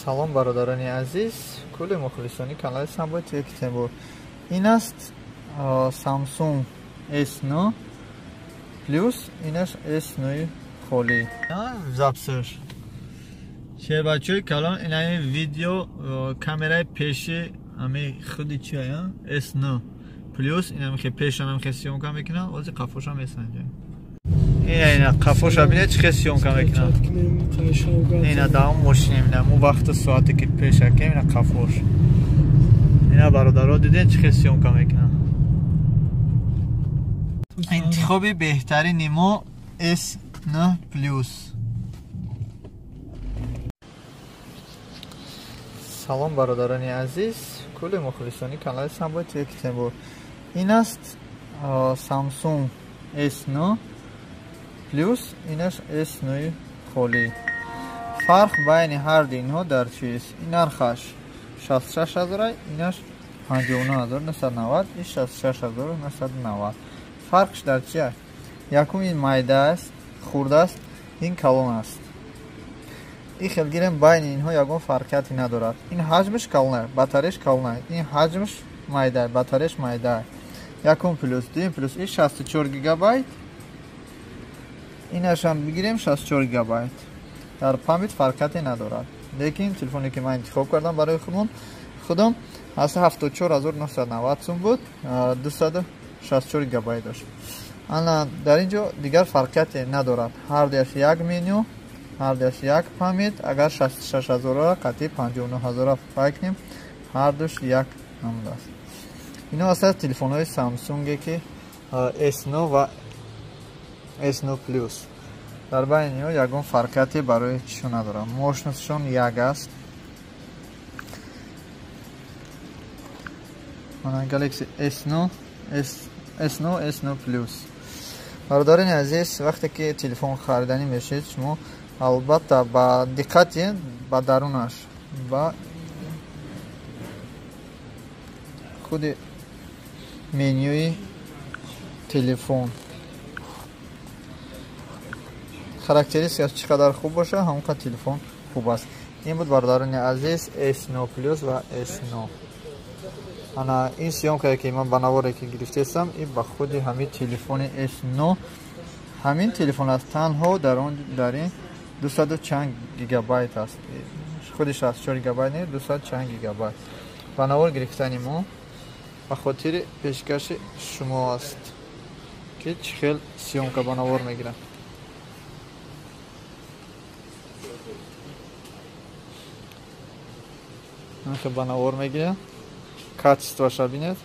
Салом бародарони азиз, кулли мухлисони канали Самбой Екатеринбург. Ин аст Samsung S9 Plus, инаш S9 холӣ. Запсш. Шербачои калон, инаи видео камераи пеши ами худи чи ая? S9 Plus, инами хе пешанам хе съёмка мекунам, ози қафошам месанҷем. Ина қафоша бинед чӣ хел съёмка мекунам. Ина даом мошинем, ина мо вақту соате ки пешакем, ина қафош. Ина бародаро дидед чӣ хел съёмка мекунам. Интихоби беҳтарини мо S9 Plus. Салом бародарони азиз, кулли мухлисони канали Самбой Екатеринбург. Ин аст Samsung S9 Plus, инаш S9 холӣ. Фарқ байни ҳар ду инҳо дар чист? Ин нархаш 66000, инаш 59990, ин 66990. Фарқш дар чи аст? Якум ин майда аст, хурд аст, ин калон аст. Ин хел гирем байни инҳо ягон фарқияте надорад. Ин ҳаҷмаш калон аст, батареяш калон аст. Ин ҳаҷмаш майда аст, батареяш майда аст. Якум плюс, дуюм плюс, ин 64 гигабайт. Инашам бигирем 64 гигабайт. Дар память фарқияте надорад. Лекин телефоне ки ман интихоб кардам барои худам аз 74990 сум буд, 264 гигабайт дошт. Ана дар ин ҷо дигар фарқияте надорад. Ҳар дуяш як меню, ҳар дуяш як память. Агар 66000 қатъи 59000 фай кунем, ҳар душ як намуд аст. Ино ҳастанд телефонҳои Samsung ки S9 ва S9 Plus. Дар байни инҳо ягон фарқияте барои чишон надорад. Мощностшон як аст. Мана Galaxy S9, S9, S9 Plus. Бародарони азиз, вақте ки телефон хариданӣ мешавед, шумо албатта ба диққат диҳед ба дарунаш, ба худи менюи телефон. Характеристикаш чӣ қадар хуб бошад, ҳамон қадр телефон хуб аст. Ин буд бародарони азиз S9 Plus ва S9. Ана ин съёмкае ки ман ба наворе ки гирифтаистам, ин ба худи ҳамин телефони S9 ҳамин телефон аст. Танҳо дар он дар ин 200 чанд гигабайт аст. Худи 64 гигабайт не, 200 чанд гигабайт. Ба навор гирифтани мо ба хотири пешкаши шумо аст, ки чӣ хел съёмка ба навор мегирад. Ба навор мегирад. Качествоша бинед.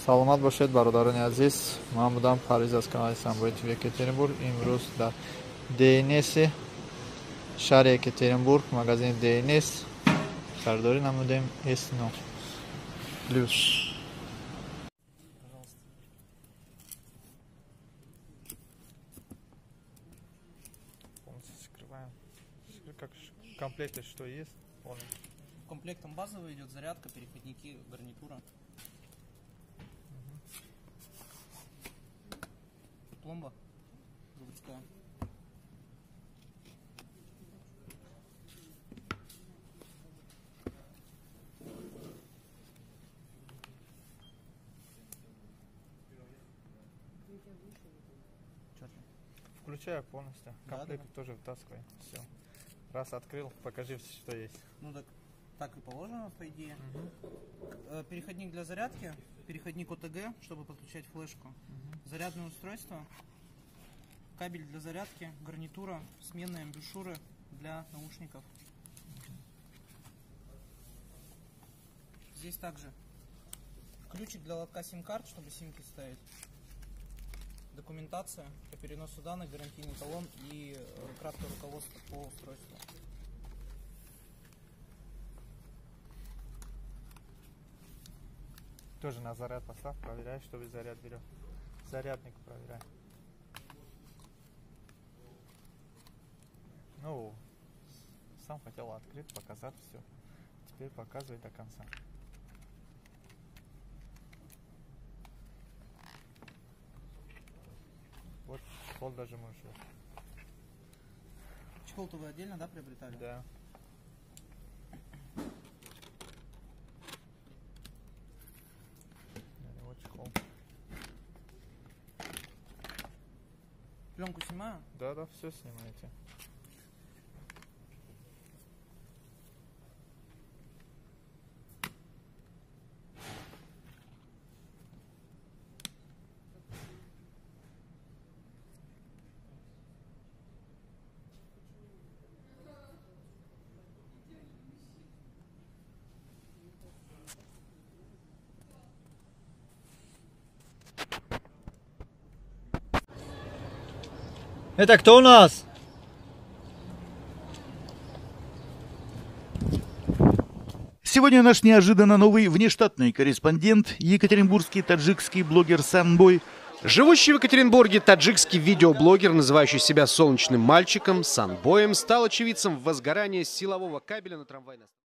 Саломат бошед бародарони азиз. Ман будам Парвиз аз канали Самбой ТВ Екатеринбург. Имрӯз дар ДНС шаҳри Екатеринбург, магазини ДНС харидорӣ намудем S9 Plus. Как в комплекте что есть? Комплектом базовый идет зарядка, переходники, гарнитура. Пломба заводская. Включаю полностью. Комплект, да, да. Тоже вытаскивай. Все. Раз открыл, покажи, что есть. Ну так и положено, по идее. Угу. Переходник для зарядки, переходник ОТГ, чтобы подключать флешку. Угу. Зарядное устройство, кабель для зарядки, гарнитура, сменные амбушюры для наушников. Угу. Здесь также ключик для лотка сим-карт, чтобы симки ставить. Документация по переносу данных, гарантийный талон и краткое руководство по устройству. Тоже на заряд поставь, проверяй, чтобы заряд берет. Зарядник проверяй. Ну, сам хотел открыть, показать все. Теперь показывай до конца. Вот, пол даже можешь. Чехол-то вы отдельно, да, приобретали? Да. Вот чехол. Пленку снимаю? Да, да, все снимаете. Это кто у нас? Сегодня наш неожиданно новый внештатный корреспондент, екатеринбургский таджикский блогер Санбой. Живущий в Екатеринбурге таджикский видеоблогер, называющий себя солнечным мальчиком, Санбоем, стал очевидцем возгорания силового кабеля на трамвайной.